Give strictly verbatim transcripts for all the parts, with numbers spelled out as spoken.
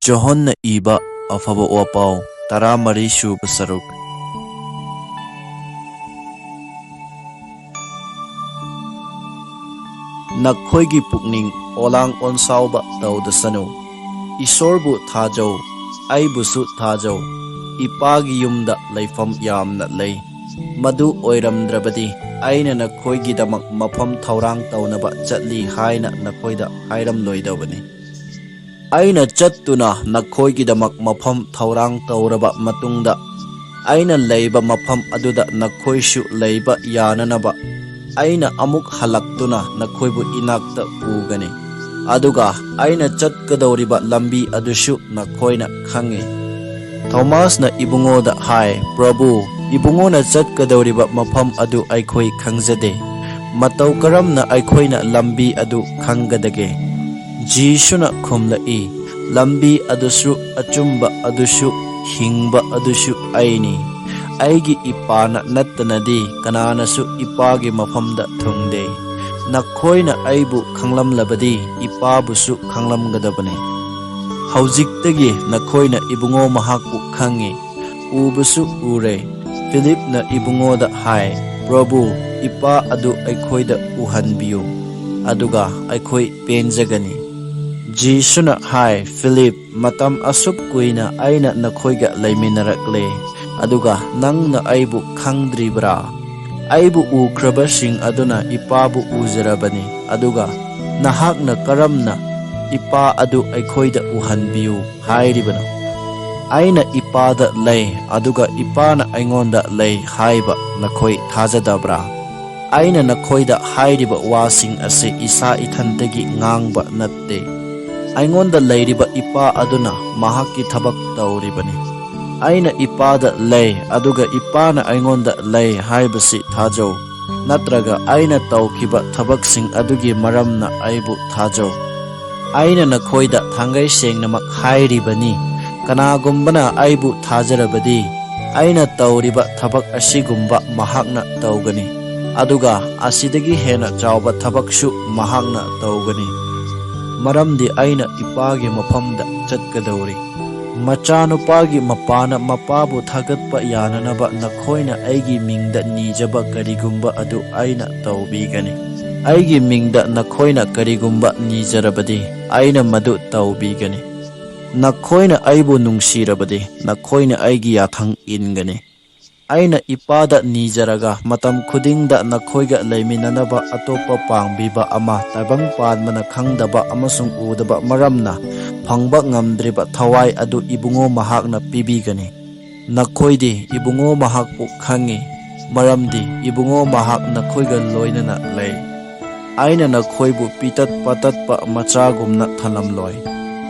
ꯖꯣꯍꯟꯅ ꯏꯕ ꯑꯐꯕ ꯋꯥꯄꯥꯎ, ꯇꯔꯥꯃꯔꯤ ꯁꯨꯕ ꯁꯔꯨꯛ꯫ ꯅꯈꯣꯏꯒꯤ ꯄꯨꯛꯅꯤꯡ ꯑꯣꯂꯥꯡ ꯑꯣꯟꯁꯥꯎꯕ ꯇꯧꯗꯁꯅꯨ꯫ ꯏꯁꯣꯔꯕꯨ ꯊꯥꯖꯧ, ꯑꯩꯕꯨꯁꯨ ꯊꯥꯖꯧ꯫ ꯏꯄꯥꯒꯤ ꯌꯨꯝꯗ ꯂꯩꯐꯝ ꯌꯥꯝꯅ ꯂꯩ꯫ ꯃꯗꯨ ꯑꯣꯏꯔꯝꯗ꯭ꯔꯕꯗꯤ ꯑꯩꯅ ꯅꯈꯣꯏꯒꯤꯗꯃꯛ ꯃꯐꯝ ꯊꯧꯔꯥꯡ ꯇꯧꯅꯕ ꯆꯠꯂꯤ ꯍꯥꯏꯅ ꯅꯈꯣꯏꯗ ꯍꯥꯏꯔꯝꯂꯣꯏꯗꯕꯅꯤ꯫ ꯑꯩꯅ ꯆꯠꯇꯨꯅ ꯅꯈꯣꯏꯒꯤꯗꯃꯛ ꯃꯐꯝ ꯊꯧꯔꯥꯡ ꯇꯧꯔꯕ ꯃꯇꯨꯡꯗ, ꯑꯩꯅ ꯂꯩꯕ ꯃꯐꯝ ꯑꯗꯨꯗ ꯅꯈꯣꯏꯁꯨ ꯂꯩꯕ ꯌꯥꯅꯅꯕ ꯑꯩꯅ ꯑꯃꯨꯛ ꯍꯜꯂꯛꯇꯨꯅ ꯅꯈꯣꯏꯕꯨ ꯏꯅꯥꯛꯇ ꯄꯨꯒꯅꯤ꯫ ꯑꯗꯨꯒ ꯑꯩꯅ ꯆꯠꯀꯗꯧꯔꯤꯕ ꯂꯝꯕꯤ ꯑꯗꯨꯁꯨ ꯅꯈꯣꯏꯅ ꯈꯪꯉꯤ꯫ ꯊꯣꯃꯥꯁꯅ ꯏꯕꯨꯡꯉꯣꯗ ꯍꯥꯏ, "ꯄ꯭ꯔꯚꯨ, ꯏꯕꯨꯡꯉꯣꯅ ꯆꯠꯀꯗꯧꯔꯤꯕ ꯃꯐꯝ ꯑꯗꯨ ꯑꯩꯈꯣꯏ ꯈꯪꯖꯗꯦ꯫ ꯃꯇꯧ ꯀꯔꯝꯅ ꯑꯩꯈꯣꯏꯅ ꯂꯝꯕꯤ ꯑꯗꯨ ꯈꯪꯒꯗꯒꯦ?" ꯖꯤꯁꯨꯅ ꯈꯨꯝꯂꯛꯏ, "ꯂꯝꯕꯤ ꯑꯗꯨꯁꯨ, ꯑꯆꯨꯝꯕ ꯑꯗꯨꯁꯨ, ꯍꯤꯡꯕ ꯑꯗꯨꯁꯨ ꯑꯩꯅꯤ꯫ ꯑꯩꯒꯤ ꯏꯄꯥꯅ ꯅꯠꯇꯅꯗꯤ ꯀꯅꯥꯅꯁꯨ ꯏꯄꯥꯒꯤ ꯃꯐꯝꯗ ꯊꯨꯡꯗꯦ꯫ ꯅꯈꯣꯏꯅ ꯑꯩꯕꯨ ꯈꯪꯂꯝꯂꯕꯗꯤ ꯏꯄꯥꯕꯨꯁꯨ ꯈꯪꯂꯝꯒꯗꯕꯅꯤ꯫ ꯍꯧꯖꯤꯛꯇꯒꯤ ꯅꯈꯣꯏꯅ ꯏꯕꯨꯡꯉꯣ ꯃꯍꯥꯛꯄꯨ ꯈꯪꯉꯤ, ꯎꯕꯁꯨ ꯎꯔꯦ꯫" ꯐꯤꯂꯤꯞꯅ ꯏꯕꯨꯡꯉꯣꯗ ꯍꯥꯏ, "ꯄ꯭ꯔꯚꯨ, ꯏꯄꯥ ꯑꯗꯨ ꯑꯩꯈꯣꯏꯗ ꯎꯍꯟꯕꯤꯌꯨ, ꯑꯗꯨꯒ ꯑꯩꯈꯣꯏ ꯄꯦꯟꯖꯒꯅꯤ꯫" ꯖꯤꯁꯨꯅ ꯍꯥꯏ, "ꯐꯤꯂꯤꯞ, ꯃꯇꯝ ꯑꯁꯨꯛ ꯀꯨꯏꯅ ꯑꯩꯅ ꯅꯈꯣꯏꯒ ꯂꯩꯃꯤꯟꯅꯔꯛꯂꯦ, ꯑꯗꯨꯒ ꯅꯪꯅ ꯑꯩꯕꯨ ꯈꯪꯗ꯭ꯔꯤꯕ꯭ꯔꯥ? ꯑꯩꯕꯨ ꯎꯈ꯭ꯔꯕꯁꯤꯡ ꯑꯗꯨꯅ ꯏꯄꯥꯕꯨ ꯎꯖꯔꯕꯅꯤ, ꯑꯗꯨꯒ ꯅꯍꯥꯛꯅ ꯀꯔꯝꯅ ꯏꯄꯥ ꯑꯗꯨ ꯑꯩꯈꯣꯏꯗ ꯎꯍꯟꯕꯤꯌꯨ ꯍꯥꯏꯔꯤꯕꯅꯣ? ꯑꯩꯅ ꯏꯄꯥꯗ ꯂꯩ, ꯑꯗꯨꯒ ꯏꯄꯥꯅ ꯑꯩꯉꯣꯟꯗ ꯂꯩ ꯍꯥꯏꯕ ꯅꯈꯣꯏ ꯊꯥꯖꯗꯕ꯭ꯔꯥ? ꯑꯩꯅ ꯅꯈꯣꯏꯗ ꯍꯥꯏꯔꯤꯕ ꯋꯥꯁꯤꯡ ꯑꯁꯤ ꯏꯁꯥ ꯏꯊꯟꯇꯒꯤ ꯉꯥꯡꯕ ꯅꯠꯇꯦ꯫ ꯑꯩꯉꯣꯟꯗ ꯂꯩꯔꯤꯕ ꯏꯄꯥ ꯑꯗꯨꯅ ꯃꯍꯥꯛꯀꯤ ꯊꯕꯛ ꯇꯧꯔꯤꯕꯅꯤ꯫ ꯑꯩꯅ ꯏꯄꯥꯗ ꯂꯩ, ꯑꯗꯨꯒ ꯏꯄꯥꯅ ꯑꯩꯉꯣꯟꯗ ꯂꯩ ꯍꯥꯏꯕꯁꯤ ꯊꯥꯖꯧ, ꯅꯠꯇ꯭ꯔꯒ ꯑꯩꯅ ꯇꯧꯈꯤꯕ ꯊꯕꯛꯁꯤꯡ ꯑꯗꯨꯒꯤ ꯃꯔꯝꯅ ꯑꯩꯕꯨ ꯊꯥꯖꯧ꯫ ꯑꯩꯅ ꯅꯈꯣꯏꯗ ꯊꯥꯡꯒꯩ ꯁꯦꯡꯅꯃꯛ ꯍꯥꯏꯔꯤꯕꯅꯤ, ꯀꯅꯥꯒꯨꯝꯕꯅ ꯑꯩꯕꯨ ꯊꯥꯖꯔꯕꯗꯤ, ꯑꯩꯅ ꯇꯧꯔꯤꯕ ꯊꯕꯛ ꯑꯁꯤꯒꯨꯝꯕ ꯃꯍꯥꯛꯅ ꯇꯧꯒꯅꯤ, ꯑꯗꯨꯒ ꯑꯁꯤꯗꯒꯤ ꯍꯦꯟꯅ ꯆꯥꯎꯕ ꯊꯕꯛꯁꯨ ꯃꯍꯥꯛꯅ ꯇꯧꯒꯅꯤ꯫ ꯃꯔꯝꯗꯤ ꯑꯩꯅ ꯏꯄꯥꯒꯤ ꯃꯐꯝꯗ ꯆꯠꯀꯗꯧꯔꯤ꯫ ꯃꯆꯥꯅꯨꯄꯥꯒꯤ ꯃꯄꯥꯅ ꯃꯄꯥꯕꯨ ꯊꯥꯒꯠꯄ ꯌꯥꯅꯅꯕ ꯅꯈꯣꯏꯅ ꯑꯩꯒꯤ ꯃꯤꯡꯗ ꯅꯤꯖꯕ ꯀꯔꯤꯒꯨꯝꯕ ꯑꯗꯨ ꯑꯩꯅ ꯇꯧꯕꯤꯒꯅꯤ꯫ ꯑꯩꯒꯤ ꯃꯤꯡꯗ ꯅꯈꯣꯏꯅ ꯀꯔꯤꯒꯨꯝꯕ ꯅꯤꯖꯔꯕꯗꯤ, ꯑꯩꯅ ꯃꯗꯨ ꯇꯧꯕꯤꯒꯅꯤ꯫ ꯅꯈꯣꯏꯅ ꯑꯩꯕꯨ ꯅꯨꯡꯁꯤꯔꯕꯗꯤ, ꯅꯈꯣꯏꯅ ꯑꯩꯒꯤ ꯌꯥꯊꯪ ꯏꯟꯒꯅꯤ꯫ ꯑꯩꯅ ꯏꯄꯥꯗ ꯅꯤꯖꯔꯒ, ꯃꯇꯝ ꯈꯨꯗꯤꯡꯗ ꯅꯈꯣꯏꯒ ꯂꯩꯃꯤꯟꯅꯅꯕ ꯑꯇꯣꯞꯄ ꯄꯥꯡꯕꯤꯕ ꯑꯃ, ꯇꯥꯏꯕꯪ ꯄꯥꯟꯕꯅ ꯈꯪꯗꯕ ꯑꯃꯁꯨꯡ ꯎꯗꯕ ꯃꯔꯝꯅ ꯐꯪꯕ ꯉꯝꯗ꯭ꯔꯤꯕ ꯊꯋꯥꯏ ꯑꯗꯨ ꯏꯕꯨꯡꯉꯣ ꯃꯍꯥꯛꯅ ꯄꯤꯕꯤꯒꯅꯤ꯫ ꯅꯈꯣꯏꯗꯤ ꯏꯕꯨꯡꯉꯣ ꯃꯍꯥꯛꯄꯨ ꯈꯪꯏ, ꯃꯔꯝꯗꯤ ꯏꯕꯨꯡꯉꯣ ꯃꯍꯥꯛ ꯅꯈꯣꯏꯒ ꯂꯣꯏꯅꯅ ꯂꯩ꯫ ꯑꯩꯅ ꯅꯈꯣꯏꯕꯨ ꯄꯤꯇꯠ ꯄꯥꯇꯠꯄ ꯃꯆꯥꯒꯨꯝꯅ ꯊꯅꯝꯂꯣꯏ꯫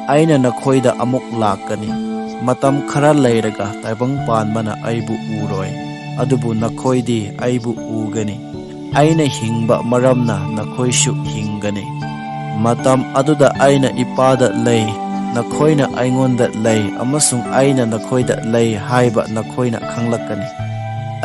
ꯑꯩꯅ ꯅꯈꯣꯏꯗ ꯑꯃꯨꯛ ꯂꯥꯛꯀꯅꯤ꯫ ꯃꯇꯝ ꯈꯔ ꯂꯩꯔꯒ ꯇꯥꯏꯕꯪ ꯄꯥꯟꯕꯅ ꯑꯩꯕꯨ ꯎꯔꯣꯏ, ꯑꯗꯨꯕꯨ ꯅꯈꯣꯏꯗꯤ ꯑꯩꯕꯨ ꯎꯒꯅꯤ꯫ ꯑꯩꯅ ꯍꯤꯡꯕ ꯃꯔꯝꯅ ꯅꯈꯣꯏꯁꯨ ꯍꯤꯡꯒꯅꯤ꯫ ꯃꯇꯝ ꯑꯗꯨꯗ ꯑꯩꯅ ꯏꯄꯥꯗ ꯂꯩ, ꯅꯈꯣꯏꯅ ꯑꯩꯉꯣꯟꯗ ꯂꯩ, ꯑꯃꯁꯨꯡ ꯑꯩꯅ ꯅꯈꯣꯏꯗ ꯂꯩ ꯍꯥꯏꯕ ꯅꯈꯣꯏꯅ ꯈꯪꯂꯛꯀꯅꯤ꯫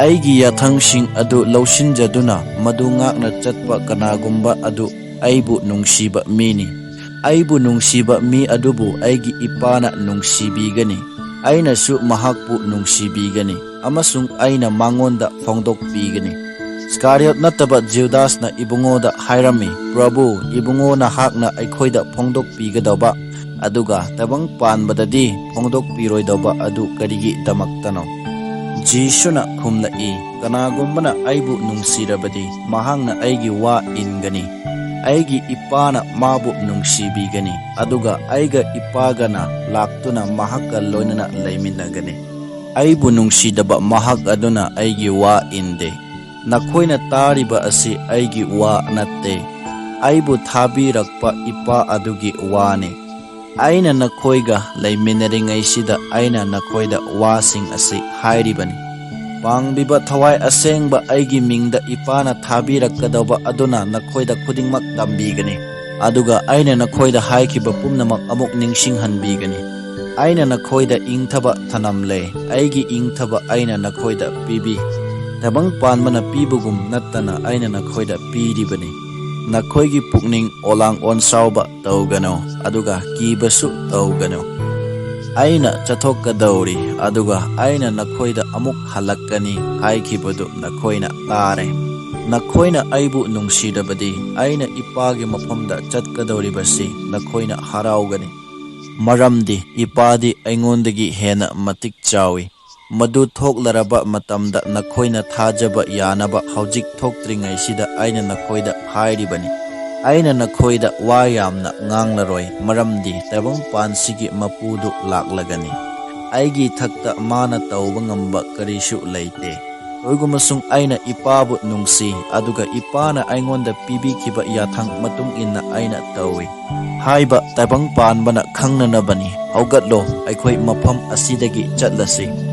ꯑꯩꯒꯤ ꯌꯥꯊꯪꯁꯤꯡ ꯑꯗꯨ ꯂꯧꯁꯤꯟꯖꯗꯨꯅ ꯃꯗꯨ ꯉꯥꯛꯅ ꯆꯠꯄ ꯀꯅꯥꯒꯨꯝꯕ ꯑꯗꯨ ꯑꯩꯕꯨ ꯅꯨꯡꯁꯤꯕ ꯃꯤꯅꯤ꯫ ꯑꯩꯕꯨ ꯅꯨꯡꯁꯤꯕ ꯃꯤ ꯑꯗꯨꯕꯨ ꯑꯩꯒꯤ ꯏꯄꯥꯅ ꯅꯨꯡꯁꯤꯕꯤꯒꯅꯤ꯫ ꯑꯩꯅꯁꯨ ꯃꯍꯥꯛꯄꯨ ꯅꯨꯡꯁꯤꯕꯤꯒꯅꯤ, ꯑꯃꯁꯨꯡ ꯑꯩꯅ ꯃꯉꯣꯟꯗ ꯐꯣꯡꯗꯣꯛꯄꯤꯒꯅꯤ꯫ ꯏꯁꯀꯥꯔꯤꯌꯣꯠ ꯅꯠꯇꯕ ꯖꯤꯎꯗꯥꯁꯅ ꯏꯕꯨꯡꯉꯣꯗ ꯍꯥꯏꯔꯝꯃꯤ, "ꯄ꯭ꯔꯚꯨ, ꯏꯕꯨꯡꯉꯣ ꯅꯍꯥꯛꯅ ꯑꯩꯈꯣꯏꯗ ꯐꯣꯡꯗꯣꯛꯄꯤꯒꯗꯧꯕ, ꯑꯗꯨꯒ ꯇꯥꯏꯕꯪ ꯄꯥꯟꯕꯗꯗꯤ ꯐꯣꯡꯗꯣꯛꯄꯤꯔꯣꯏꯗꯧꯕ ꯑꯗꯨ ꯀꯔꯤꯒꯤꯗꯃꯛꯇꯅꯣ?" ꯖꯤꯁꯨꯅ ꯈꯨꯝꯂꯛꯏ, "ꯀꯅꯥꯒꯨꯝꯕꯅ ꯑꯩꯕꯨ ꯅꯨꯡꯁꯤꯔꯕꯗꯤ, ꯃꯍꯥꯛꯅ ꯑꯩꯒꯤ ꯋꯥ ꯏꯟꯒꯅꯤ꯫ ꯑꯩꯒꯤ ꯏꯄꯥꯅ ꯃꯥꯕꯨ ꯅꯨꯡꯁꯤꯕꯤꯒꯅꯤ, ꯑꯗꯨꯒ ꯑꯩꯒ ꯏꯄꯥꯒꯅ ꯂꯥꯛꯇꯨꯅ ꯃꯍꯥꯛꯀ ꯂꯣꯏꯅꯅ ꯂꯩꯃꯤꯟꯅꯒꯅꯤ꯫ ꯑꯩꯕꯨ ꯅꯨꯡꯁꯤꯗꯕ ꯃꯍꯥꯛ ꯑꯗꯨꯅ ꯑꯩꯒꯤ ꯋꯥ ꯏꯟꯗꯦ꯫ ꯅꯈꯣꯏꯅ ꯇꯥꯔꯤꯕ ꯑꯁꯤ ꯑꯩꯒꯤ ꯋꯥ ꯅꯠꯇꯦ, ꯑꯩꯕꯨ ꯊꯥꯕꯤꯔꯛꯄ ꯏꯄꯥ ꯑꯗꯨꯒꯤ ꯋꯥꯅꯤ꯫ ꯑꯩꯅ ꯅꯈꯣꯏꯒ ꯂꯩꯃꯤꯟꯅꯔꯤꯉꯩꯁꯤꯗ ꯑꯩꯅ ꯅꯈꯣꯏꯗ ꯋꯥꯁꯤꯡ ꯑꯁꯤ ꯍꯥꯏꯔꯤꯕꯅꯤ꯫ ꯄꯥꯡꯕꯤꯕ ꯊꯋꯥꯏ ꯑꯁꯦꯡꯕ ꯑꯩꯒꯤ ꯃꯤꯡꯗ ꯏꯄꯥꯅ ꯊꯥꯕꯤꯔꯛꯀꯗꯧꯕ ꯑꯗꯨꯅ ꯅꯈꯣꯏꯗ ꯈꯨꯗꯤꯡꯃꯛ ꯇꯝꯕꯤꯒꯅꯤ, ꯑꯗꯨꯒ ꯑꯩꯅ ꯅꯈꯣꯏꯗ ꯍꯥꯏꯈꯤꯕ ꯄꯨꯝꯅꯃꯛ ꯑꯃꯨꯛ ꯅꯤꯡꯁꯤꯡꯍꯟꯕꯤꯒꯅꯤ꯫ ꯑꯩꯅ ꯅꯈꯣꯏꯗ ꯏꯪꯊꯕ ꯊꯅꯝꯂꯦ, ꯑꯩꯒꯤ ꯏꯪꯊꯕ ꯑꯩꯅ ꯅꯈꯣꯏꯗ ꯄꯤꯕꯤ꯫ ꯇꯥꯏꯕꯪ ꯄꯥꯟꯕꯅ ꯄꯤꯕꯒꯨꯝ ꯅꯠꯇꯅ ꯑꯩꯅ ꯅꯈꯣꯏꯗ ꯄꯤꯔꯤꯕꯅꯤ꯫ ꯅꯈꯣꯏꯒꯤ ꯄꯨꯛꯅꯤꯡ ꯑꯣꯂꯥꯡ ꯑꯣꯟꯁꯥꯎꯕ ꯇꯧꯒꯅꯨ, ꯑꯗꯨꯒ ꯀꯤꯕꯁꯨ ꯇꯧꯒꯅꯨ꯫ ꯑꯩꯅ ꯆꯠꯊꯣꯛꯀꯗꯧꯔꯤ, ꯑꯗꯨꯒ ꯑꯩꯅ ꯅꯈꯣꯏꯗ ꯑꯃꯨꯛ ꯍꯜꯂꯛꯀꯅꯤ ꯍꯥꯏꯈꯤꯕꯗꯨ ꯅꯈꯣꯏꯅ ꯇꯥꯔꯦ꯫ ꯅꯈꯣꯏꯅ ꯑꯩꯕꯨ ꯅꯨꯡꯁꯤꯔꯕꯗꯤ, ꯑꯩꯅ ꯏꯄꯥꯒꯤ ꯃꯐꯝꯗ ꯆꯠꯀꯗꯧꯔꯤꯕꯁꯤ ꯅꯈꯣꯏꯅ ꯍꯔꯥꯎꯒꯅꯤ, ꯃꯔꯝꯗꯤ ꯏꯄꯥꯗꯤ ꯑꯩꯉꯣꯟꯗꯒꯤ ꯍꯦꯟꯅ ꯃꯇꯤꯛ ꯆꯥꯎꯏ꯫ ꯃꯗꯨ ꯊꯣꯛꯂꯔꯕ ꯃꯇꯝꯗ ꯅꯈꯣꯏꯅ ꯊꯥꯖꯕ ꯌꯥꯅꯕ ꯍꯧꯖꯤꯛ ꯊꯣꯛꯇ꯭ꯔꯤꯉꯩꯁꯤꯗ ꯑꯩꯅ ꯅꯈꯣꯏꯗ ꯍꯥꯏꯔꯤꯕꯅꯤ꯫ ꯑꯩꯅ ꯅꯈꯣꯏꯗ ꯋꯥ ꯌꯥꯝꯅ ꯉꯥꯡꯂꯔꯣꯏ, ꯃꯔꯝꯗꯤ ꯇꯥꯏꯕꯪꯄꯥꯟꯁꯤꯒꯤ ꯃꯄꯨꯗꯨ ꯂꯥꯛꯂꯒꯅꯤ꯫ ꯑꯩꯒꯤ ꯏꯊꯛꯇ ꯃꯥꯅ ꯇꯧꯕ ꯉꯝꯕ ꯀꯔꯤꯁꯨ ꯂꯩꯇꯦ꯫ ꯀꯔꯤꯒꯨꯝꯕꯁꯨꯡ ꯑꯩꯅ ꯏꯄꯥꯕꯨ ꯅꯨꯡꯁꯤ, ꯑꯗꯨꯒ ꯏꯄꯥꯅ ꯑꯩꯉꯣꯟꯗ ꯄꯤꯕꯤꯈꯤꯕ ꯌꯥꯊꯪ ꯃꯇꯨꯡ ꯏꯟꯅ ꯑꯩꯅ ꯇꯧꯏ ꯍꯥꯏꯕ ꯇꯥꯏꯕꯪ ꯄꯥꯟꯕꯅ ꯈꯪꯅꯅꯕꯅꯤ꯫ ꯍꯧꯒꯠꯂꯣ, ꯑꯩꯈꯣꯏ ꯃꯐꯝ ꯑꯁꯤꯗꯒꯤ ꯆꯠꯂꯁꯤ꯫